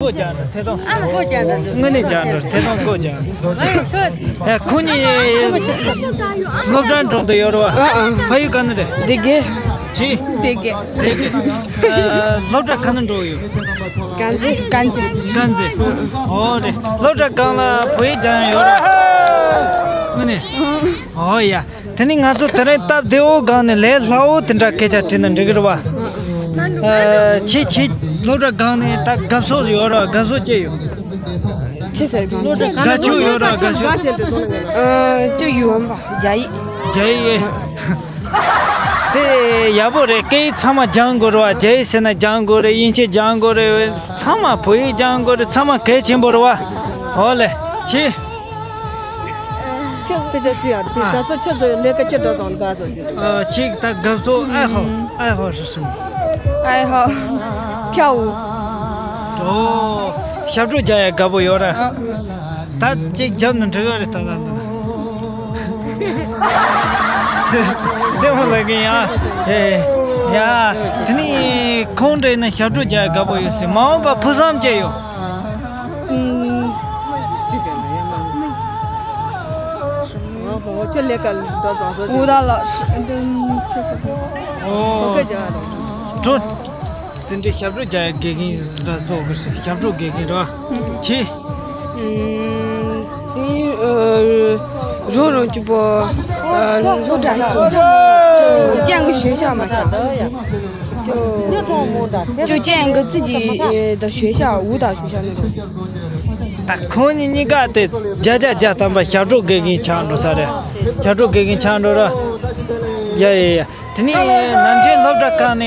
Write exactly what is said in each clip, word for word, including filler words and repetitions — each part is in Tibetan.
རྒྱག་འགྲོ་ཐད་གཏོང་། ཨ་ཁོ་རྒྱག་འགྲོ། དངོས་གནས་རྒྱག་འགྲོ་ཐད་གཏོང་ཁོ་རྒྱག་འགྲོ། ཨ་ཁོ། ཨ་ཁོ་གཉིས་སློབ་གྲྭ་འགྲོ་འདོད་ཡོད་རེད་བ། ཨ་ཨ། ཕ་ཡུལ་ག་ནས་རེད། སྡེ་དགེ། ཅི། སྡེ་དགེ། སྡེ་དགེ། ཨ། སློབ་གྲྭ་ག་ནས་འགྲོ་ཡོད། དཀར་མཛེས། དཀར་མཛེས། དཀར་མཛེས། ཨོ་རེད། སློབ་གྲྭ་སྒང་ལ་བོད་ཡིག་སྦྱང་ཡོད་རེད། དངོས་གནས། ཨོ་ཡ། དེ་ནི་ང་ཚོ་དེ་རིང་སྟབས་བདེ་བོ་སྒང་ནས་ལས་སླ་བོ་དེ་འདྲ་སྐད་ཆ་དྲིས་ན་འགྲིག་གི་རེད་བ། ཨ། ཁྱེད་ཁྱེད་སློབ་གྲྭ་སྒང་ནས་ད་དགའ་ཕྱོགས་ཡོད་ར། དགའ་ཕྱོགས་ཅི་ཡོད། ཅི་ཟེར་གང་། དགའ་ཕྱོགས་ཡོད་ར་དགའ་ཕྱོགས། ཨ། ཅོ་ཡུལ་བོན་པ་རྒྱ་ཡིག་རྒྱ་ཡིག་དེ་ཡག་པོ་རེད། སྐད་ཡིག་ཚང་མ་སྦྱང་དགོས་རེད་བ། རྒྱ་ཡིག་ཟེར་ན་སྦྱང་དགོས་རེད། དབྱིན་ཇི་སྦྱང་དགོས་རེད། ཚང་མ་བོད་ཡིག་སྦྱང་དགོས་རེད། ཚང་མ་གལ་ཆེན་པོ་རེད་བ། ཨོ་ལེ། ཁྱེད། ཁྱོད་དཔེ་ཆ་ཅི་ཡང་དེ་ཨ། ཟ་ས་ཆ་ཚོད་ལས་ཀ་ཅི་འདྲ་བཟང་དགའ་ས་ཞིག་ཨ། ཁྱེད་ད་དགའ་ཕྱོགས་ཨའི་ཧོ། ཨའི་ཧོ་ཧྲི་ཧྲི། ཨའི་ཧོ། ཨོ། ཞབས་བྲོ་རྒྱག་ཡ་དགའ་པོ་ཡོད་ར། ཨ། ད་ཅིག་རྒྱབ་ནས་འགྲིག་ག་རེད་ད་ད་འདི་ན། རྩེད་མོ་ལ་གིན་ཡ། ཨེ། ཡ། དེ་ནི་ཁོང་འདྲ་ཡིན་ན་ཞབས་བྲོ་རྒྱག་ཡ་དགའ་པོ་ཡོད་སྲིད། མ་འོངས་པ་ཕུགས་བསམ་ཅི་ཡོད། ཨུམ། ཁྱོད་ལས་ཀ་འགྲོ་བཟང་ས་ཞིག་འུ་ད་ལགས། ཨོ། ཁོ་སྐད་རྒྱག་ཡ་རེད། བྲོ། དེ་འདྲའི་ཞབས་བྲོ་རྒྱག་ཡ་དགེ་རྒན་འདྲ་བཟོ་དགོས་ཟེར། ཞབས་བྲོ་དགེ་རྒན་རེད་བ། ཆེ། ཨུམ། དེ། ཨ། རོ་རོ་གཅིག་པོ། ཨ། སློབ་གྲྭ་ཡིན་ཙང་ཅང་གི་ཞོད་ཤག་མ་ཆགས། ཅོ། ཅོ་ཅང་གི་ཙི་ཅི་ད་ཞོད་ཤག་འུ་ད་ཞོད་ཤག་ནི་རོ། ད་ཁོང་གཉིས་གཉིས་ཀ་དེ་བརྒྱ་ཆ་བརྒྱ་ཐམ་པ་ཞབས་བྲོ་དགེ་རྒན་ཆགས་འགྲོ་ས་རེད། ཞབས་བྲོ་དགེ་རྒན་ཆགས་འགྲོ་ར། ཡ་ཡ་ཡ། དེ་ནས་ནམ་རྒྱུན་སློབ་གྲྭ་ཁག་ནས་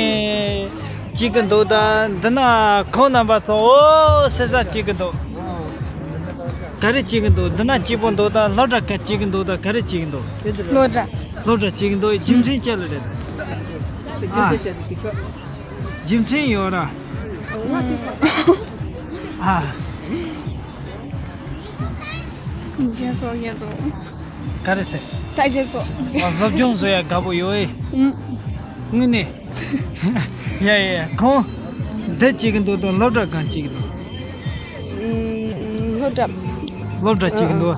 སྐྱིད་གི་འདུག་ད་འདི་ན་ཁོང་རྣམ་པ་ཚོ་འོ་སེ་ས་སྐྱིད་གི་འདུག་ག་རེ་སྐྱིད་གི་འདུག་འདི་ན་སྐྱིད་པོ་འདུག་ད་སློབ་གྲྭ་ཁག་སྐྱིད་གི་འདུག་ད་ག་རེ་སྐྱིད་གི་འདུག་སློབ་གྲྭ། སློབ་གྲྭ་སྐྱིད་གི་འདུག་རྒྱུ་མཚན་ཅི་ལ་རེད་ད། རྒྱུ་མཚན་ཡོད་ར། ཨ། ཡིན་ཚོ་ཡིན་ཚོ། ག་རེ་ཟེར། ད་ཅི་ཚོ། ཨ། སློབ་སྦྱོང་བཟོ་ཡ་དགའ་པོ་ཡོད་ཨེ། ཨུམ། དངོས་གནས། ཡ་ཡ་ཡ། ཁོང་འདི་གཅིག་གི་འདུག་དང་སློབ་གྲྭ་གང་གཅིག་གི་འདུག་ཨུམ། སློབ་གྲྭ། སློབ་གྲྭ་གཅིག་གི་འདུག་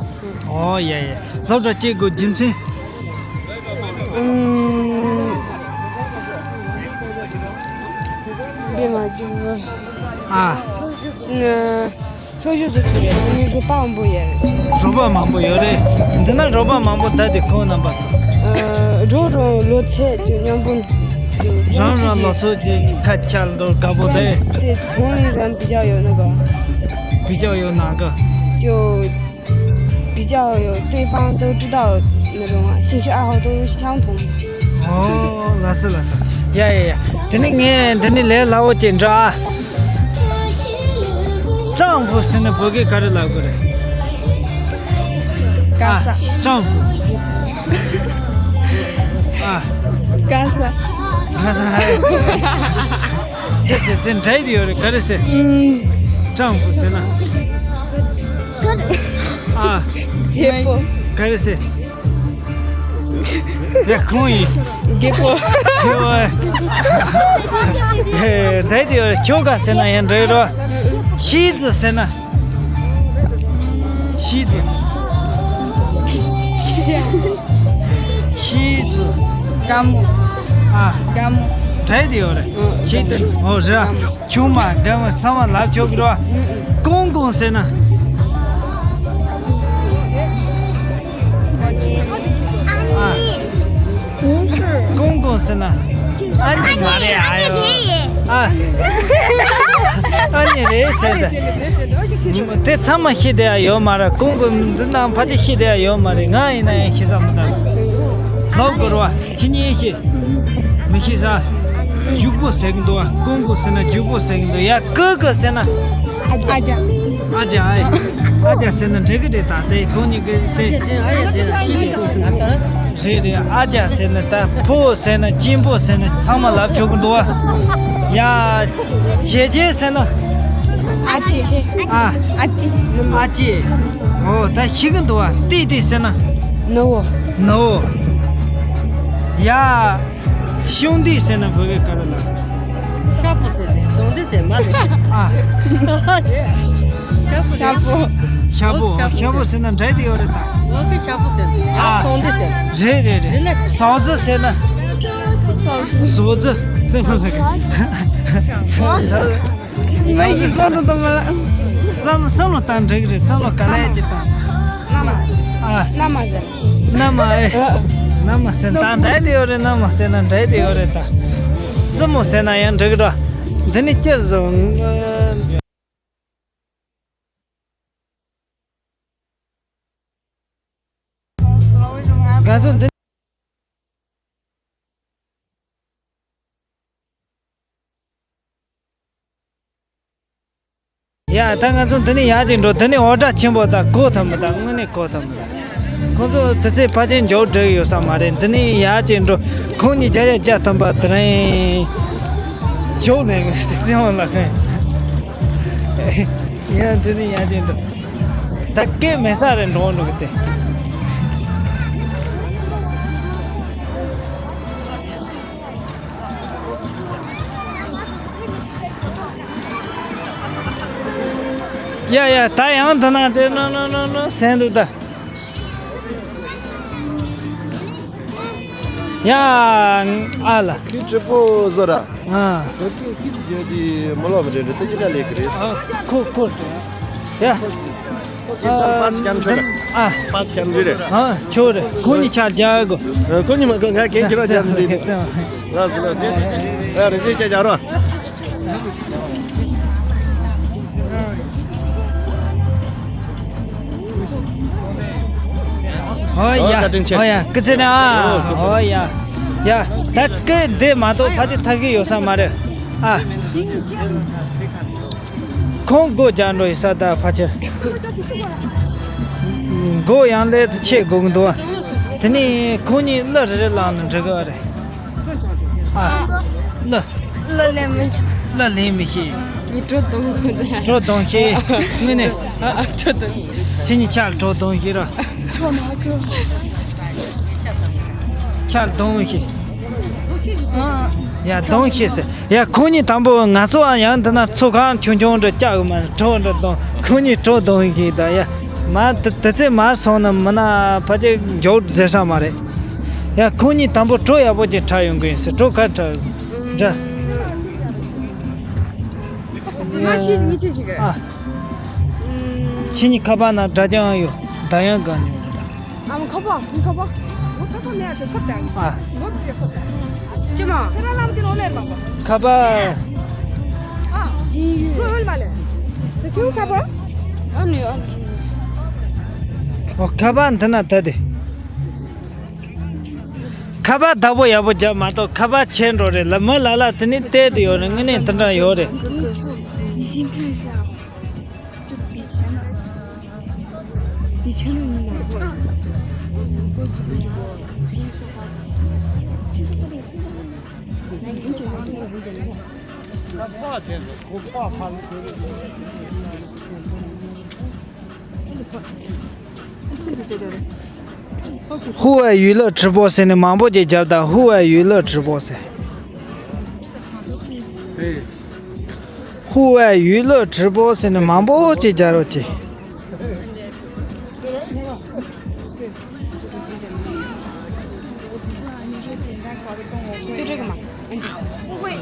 ཨོ་ཡ་ཡ། སློབ་གྲྭ་གཅིག་དགོས་རྒྱུ་མཚན། ཨུམ། བེ་མ་གཅིག་གི། ཨ། ཨ། ལྷོ་ཕྱོགས་སུ་ཚུར་ཡོད་ནི་རོ་པ་མང་པོ་ཡོད་རེད། རོ་པ་མང་པོ་ཡོད་རེད། འདི་ན་རོ་པ་མང་པོ་བསྡད་དེ་ཁོང་རྣམ་པ་ཚོ། ཨ། རོ་རོ་ལོ་ཚད་ཀྱི་མཉམ་པོ། རང་རང་ལོ་ཚོད་ཀྱི་ཁ་ཆ་འདོར་དགའ་པོ་རེད། དེ་ཐོང་ལི་རང་བི་ཇ་ཡོད་ན་ག་བི་ཇ་ཡོད་ན་ག་ཅོ། 比较有对方都知道那种啊，兴趣爱好都相同。 ཨོ། ལགས་སོ་ལགས་སོ། ཡ་ཡ་ཡ། དེ་ནི་ངས་འདི་ནི་ལས་སླ་བོ་ཅིག་འདྲ། ཨ། 丈夫 ཟེར་ན་བོད་སྐད་ག་རེ་ལབ་དགོས་རེད། ག་ས། 丈夫། ཨ། ག་ས། ག་ས། དེ་ཟེར་དེ་འདྲ་ཡི་ཡོད་རེད། ག་རེ་ཟེར། ཨུམ། 丈夫 ཟེར་ན། ཨ། རྒད་པོ། ག་རེ་ཟེར། ཡ། ཁོང་ཡིན། རྒད་པོ། རྒད་པོ། ཨེ། འདྲ་ཡི་ཡོད་རེད། ཁྱོ་ག་ཟེར་ན་ཡང་འདྲ་ཡི་རོ། 妻子 ཟེར་ན། 妻子། 妻子། 家母。 ཨ། 家母། འདྲ་ཡི་ཡོད་རེད། 嗯。 妻子། ཨོ་རེད། 家母། ཆུང་མ་རྒན་མོ་ཚང་མ་ལབ་ཆོག་གི་རེད་བ། 公公 ཟེར་ན། 公公 ཟེར་ན། ཨ་ནེ་མ་རེད། ཨ་ཡོ། ཨ། ཨ་ནེ་རེད་ཟེར་ཏེ། དེ་ཚང་མ་ཤེས་བསྡད་ཡ་ཡོད་མ་རེད། 公公 འདི་ནང་ཕལ་ཆེར་ཤེས་བསྡད་ཡ་ཡོད་མ་རེད། ང་ཡིན་ན་ཡང་ཤེས་ས་མི་འདུག་ལབ་དགོས་རེད་བ། ཁྱེད་གཉིས་ཤེས། མི་ཤེས་ས། ཇུག་པོ་ཟེར་གི་འདུག་བ། 公公 ཟེར་ན་ཇུག་པོ་ཟེར་གི་འདུག་ཡ། 哥哥 ཟེར་ན། 阿姐། 阿姐。 ཨ་ཅག་ཟེར་ན་འགྲིག་གི་རེད། ད་དེ་ཁོང་གཉིས་ཀྱི་དེ། རེད་རེད། 阿姐 ཟེར་ན་ད་ཕུ་བོ་ཟེར་ན་གཅེན་པོ་ཟེར་ན་ཚང་མ་ལབ་ཆོག་གི་འདུག་བ། ཡ། 姐姐 ཟེར་ན། 阿姐། 啊། 阿姐། 阿姐། ཨོ། ད་ཤེས་གི་འདུག་བ། 弟弟 ཟེར་ན། 那我། 那我། ཡ། 兄弟 ཟེར་ན་བོད་སྐད་ག་རེ་ལབ། ཤ་པོ་ཟེར་རེད། ཟོང་དེ་ཟེར་མ་རེད། ཨ། ཤ་པོ་ཤ་པོ། ཤ་པོ། ཨོ་ཤ་པོ་ཟེར་ན་འདྲ་དེ་ཡོད་རེད་ད། ཨོ་དེ་ཤ་པོ་ཟེར། ཨ། ཟོང་དེ་ཟེར། རེད་རེད་རེད། རེད་ལ། ཟོག་རྫི་ཟེར་ན། ཟོག་རྫི། ཟོག་རྫི་ཟེར་མ་ལ། ཟོག་རྫི། ཟོག་རྫི། བསམ་བློ་བསམ་བློ་བཏང་། བསམ་བློ་བསམ་བློ་བཏང་འགྲིག་རེད། བསམ་བློ་ག་ལ་ཡ་ཅིག་བཏང་། མནའ་མ། ཨ། མནའ་མ་ཟེར། མནའ་མ་ཨེ། མནའ་མ་ཟེར་ན་ད་འདྲ་དེ་ཡོད་རེད། མནའ་མ་ཟེར་ན་འདྲ་དེ་ཡོད་རེད་ད། སྲིན་མོ་ཟེར་ན་ཡང་འགྲིག་ར། འདི་ནི་ཅི་བཟོ། ང་ཚོ་འདི། ཡ། ད་ང་ཚོ་འདི་ནས་ཡར་ཅིག་འགྲོ། འདི་ནས་འོ་སྒྲ་ཆེན་པོ་དང་གོ་ཐུབ་མི་དང་། དངོས་གནས་གོ་ཐུབ་མི་དང་། ཁོང་ཚོ་དེ་ཚོའི་ཕལ་ཆེར་མགྱོགས་འགྲོ་གི་ཡོད་ས་མ་རེད། འདི་ནས་ཡར་ཅིག་འགྲོ། ཁོང་གཉིས་བརྒྱ་ཆ་བརྒྱ་ཐམ་པ་དེ་རིང་མགྱོགས་ནས་སྲིད་དབང་ལ་ཁེངས། ཡ། འདི་ནས་ཡར་ཅིག་འགྲོ། ད་སྐད་མེད་ས་རེད། འགྲོ་འགྲོ་གི་དེ། ཡ་ཡ། ད་ཡང་འདི་ན་དེ་ནོ་ནོ་ནོ་ནོ་ཟེར་འདུག་ད། ཡ། ཨ་ལ། ཁྱི་ཁྲི་པོ་བཟོ་ར། ཨ། ཁྱི་ཁྱི་ཡོད་དེ་མི་ལོ་མི་རེད་རེད། ད་ཅི་ན་ལས་ཀི་རེད། ཨ། ཁོ་ཁོ། ཡ། ཨ། ཨ། ཁྱི་ཁྱི་ཁྱི་ཁྱི་ཁྱི། ཨ། ཁྱོད་རེད། ཁོང་གཉིས་ཆ་རྒྱག་གོ། ཁོང་གཉིས་མ་གོ། ང་གན་ཁྱེད་རང་རྒྱག་ནི་རེད། ལགས་སོ་ལགས་སོ། ཨ། རེ་ཞིག་རྒྱག་རྒྱག་རོགས། ཨོ་ཡ། ཨོ་ཡ། སྐུ་ཚེ་རིང་ཨ། ཨོ་ཡ། ཡ། ད་སྐད་འདི་མ་གཏོགས་ཕ་ཅི་ཐབས་ཤེས་ཡོད་ས་མ་རེད། ཨ། ཁོང་སྒོ་རྒྱག་འགྲོ་ཡི་ས། ད་ཕ་ཆེ། སྒོ་ཡང་ལས་ཚུལ་ཆེ་དགོས་ཀྱི་འདུག་དེ་ནས་ཁོང་གཉིས་གླུ་རེ་རེ་བླངས་ན་འགྲིག་གི་རེད། ཨ། གླུ། གླུ་ལེན་མི། གླུ་ལེན་མི་ཤེས། ངས་བྲོ་གཏོང་གི་འདུག་བྲོ་གཏོང་ཤེས། དངོས་གནས། ཨ། ཨ། བྲོ་གཏོང་། ཁྱེད་གཉིས་ཆར་བྲོ་གཏོང་ཤེས་ར། ཆར་གཏོང་ཤེས། ཡ། གཏོང་ཤེས་ཟེར། ཡ། ཁོང་གཉིས་དང་པོ། ང་ཚོའང་ཡང་འདི་ན་ཚོ་ཁང་ཆུང་ཆུང་འདྲ་བཅག་གི་མ་རེད། བྲོ་འདྲ་གཏོང་། ཁོང་གཉིས་བྲོ་གཏོང་གི་ད། ཡ། མ་དེ་དེ་ཚེ་མར་སོང་ན་མི་ན་ཕལ་ཆེར་མགྱོགས་ཟེར་ས་མ་རེད། ཡ། ཁོང་གཉིས་དང་པོ་བྲོ་ཡག་པོ་ཅིག་འཁྲབ་ཡོང་གི་ཡིན་ཟེར། བྲོ་ག་འཁྲབ་འདྲ། ང་ཤེས་ངེས་ཅི་ཞིག་རེད། ཨ། ཁྱེད་གཉིས་ཁ་པར་ནང་སྒྲ་རྐྱང་ཡོད། ད་ཡང་གང་ཉོ། ཨ་མ་ཁ་པར། ཁ་པར། ཁ་པར་མེད། ཁ་པར་དང་། ཨ། ཁ་པར། ཅི་མ། ཁྱེད་རང་ལམ་གྱི་ནང་ལས་མ་པ། ཁ་པར། ཨ། ཁྱོད་ཨོལ་མ་ལས། དེ་ཁྱོད་ཁ་པར། ཨ་ནི་ཨ། ཨོ། ཁ་པར་འདི་ན་ད་དེ། ཁ་པར་བདག་པོ་ཡག་པོ་རྒྱབ་མ་གཏོགས་ཁ་པར་ཆད་འགྲོ་རེད་ལ། མི་ལ་ལ་དེ་ནི་བལྟས་དུ་ཡོད་རེད། དངོས་གནས་དེ་འདྲ་ཡོད་རེད། 你先看一下。 以前的你买过。 ཧུ་ཝེ་ཡུས་ལོ་ཁྲི་པོ་ཟེར་ནས་མང་པོ་ཅིག་རྒྱབ་དང་། ཧུ་ཝེ་ཡུས་ལོ་ཁྲི་པོ་ཟེར། ཧུ་ཝེ་ཡུས་ལོ་ཁྲི་པོ་ཟེར་ནས་མང་པོ་ཅིག་རྒྱག་རོགས་གྱིས།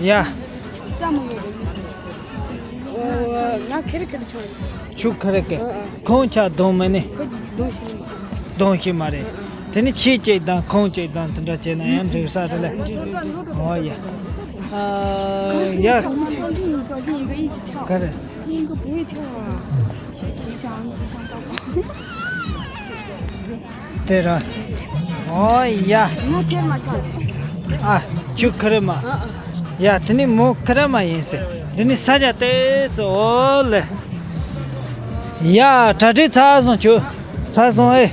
ཡ། ང་ཁེར་ཁེར་ཆོག་ཆུ་ཁ་རེ་ཀེ། ཨ་ཨ། ཁོང་ཆ་གདོང་མི་ནི། ཁོ་གདོང་ཤེས་མ། གདོང་ཤེས་མ་རེད། དེ་ནི་ཁྱེད་གཅིག་དང་ཁོང་གཅིག་དང་དེ་འདྲ་བྱས་ན་ཡང་འགྲིག་ས་རེད་ལ། འོ་ཡ། ཨ་ཡ། 另一个一起跳。 ག་རེ། 另一个不会跳啊。吉祥吉祥宝宝。 དེ་ར། ཨོ་ཡ། ང་སྐྱེར་མ་ཆགས། ཨ། ཁྱོད་ཁ་རེ་མ། ཨ་ཨ། ཡ། དེ་ནི་མོ་ཁ་རེ་མ་ཡིན་ཟེར། དེ་ནི་ས་ཆ་དེ་ཚོ་ཨོ་ལེ། ཡ། གྲ་སྒྲིག་ཚར་སོང་། ཁྱོད་ཚར་སོང་ཨེ།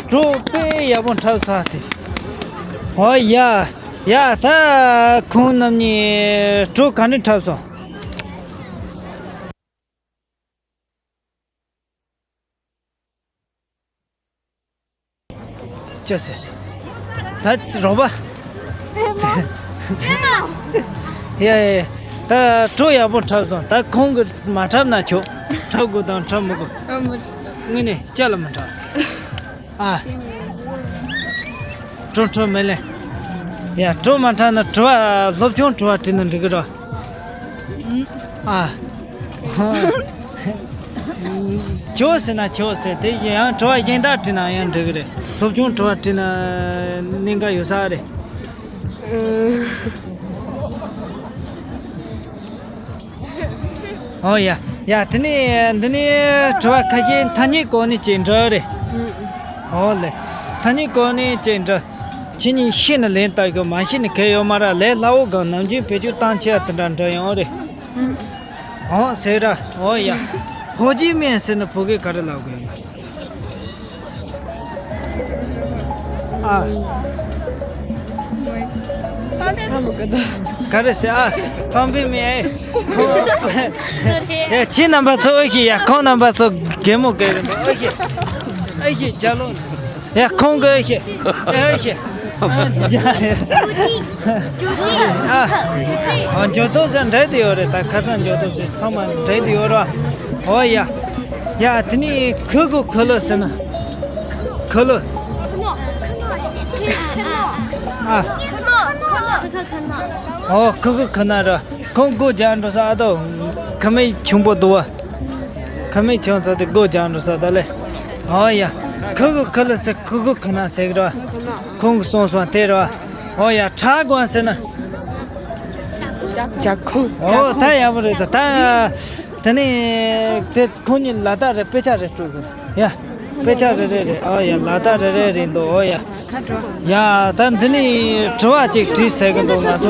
གྲོ་དཔེ་ཡག་པོ་འཁྲབ་ས་དེ། ཨོ་ཡ། ཡ་ད་ཁོང་རྣམ་གཉིས་གྲོ་ག་འདྲ་འཁྲབ་སོང་། ཅི་ཟེར། ད་རོགས་པ། ཡ་ཡ་ཡ། ད་གྲོ་ཡག་པོ་འཁྲབ་སོང་། ད་ཁོང་གིས་མ་འཁྲབ་ན་ཆོག་འཁྲབ་དགོས་དང་འཁྲབ་མི་དགོས། དངོས་གནས་ཅི་ལ་མི་འཁྲབ། ཨ། གྲོ་འཁྲབ་མི་ལེན། ཡ་གྲོ་མ་འཁྲབ་ན་དྲི་བ་སློབ་སྦྱོང་དྲི་བ་དྲིས་ན་འགྲིག་གི་རེད། ཨ། ཆོག་ཟེར་ན་ཆོག་ཟེར། དེ་ཡང་དྲི་བ་གཞན་དག་དྲིས་ན་ཡང་འགྲིག་གི་རེད། སློབ་སྦྱོང་དྲི་བ་དྲིས་ན་གནད་འགག་ཡོད་ས་རེད། ཨོ་ཡ། ཡ་དེ་ནས་འདི་ནས་དྲི་བ་ཁ་ཤས་ཐ་སྙད་སྐོར་ནས་བྱས་འདྲི་རེད། ཨོ་ལེ། ཐ་སྙད་སྐོར་ནས་བྱས་འདྲི། ཁྱེད་གཉིས་ཤེས་ན་ལན་བཏབ་ཤོག་མ་ཤེས་ན་གལ་ཡོད་མ་རེད། ལས་སླ་བོ་གང་ནམ་རྒྱུན་བེད་སྤྱོད་བཏང་ཆེ་བ་དེ་འདྲ་འདྲི་ཡོང་རེད། ཨོ་ཟེར་ར། ཨོ་ཡ། ཧོ་ཇི་མིན་ཟེར་ན་བོད་སྐད་ག་རེ་ལབ་དགོས་ཡོད་ན། ཨ། ག་རེ་ཟེར་ཨ། ཕམ་པི་མེ། ཁོང་། ཨེ་ཁྱེད་རྣམ་པ་ཚོ་ཨོ་ཤི་ཡ། ཁོང་རྣམ་པ་ཚོ་གད་མོ་བགད་གི་འདུག་ཨོ་ཤི། ཨོ་ཤི་རྒྱ་ལོ། ཡ་ཁོང་གི་ཨོ་ཤི། ཨོ་ཤི། ཨ། འགྱུར་ལྡོག་ཟེར་འདྲ་དེ་ཡོད་རེད། ད་ཁ་སང་འགྱུར་ལྡོག་ཟེར་ཚང་མ་འདྲ་དེ་ཡོད་རེད། ཨོ་ཡ། ཡ་དེ་ནས་ཁུ་གུ་ཁུ་ལུ་ཟེར་ན། ཁུ་ལུ། ཨ། ཨོ་ཁུ་གུ་ཁུ་ན་ར། ཁོང་སྒོ་རྒྱག་འགྲོ་ས་ཨ་དོ། ཁ་མིག་ཆུང་པོ་འདུག་བ། ཁ་མིག་ཆུང་ས་དེ་སྒོ་རྒྱག་འགྲོ་ས་ད་ལེ། ཨོ་ཡ། ཁུ་གུ་ཁུ་ལུ་ཟེར། ཁུ་གུ་ཁུ་ན་ཟེར་གི་ར། ཁོང་གི་སོང་སོང་དེ་ར། ཨོ་ཡ། ཁྲ་གོང་ཟེར་ན། ཇ་ཁོང་། ཨོ་ད་ཡག་པོ་རེད། ད་ད། དེ་ནས་དེ་ཁོང་གཉིས་ལ་དྭགས་རེད། དཔེ་ཆ་རེ་སྤྲོད་དགོས། ཡ། དཔེ་ཆ་རེ་རེ་རེད། ཨོ་ཡ། ལ་དྭགས་རེ་རེ་རེད་འདུག་ཨོ་ཡ། ཡ་ད་འདི་ནས་དྲི་བ་ཅིག་དྲིས་ཟེར་གི་འདུག་ང་ཚོ།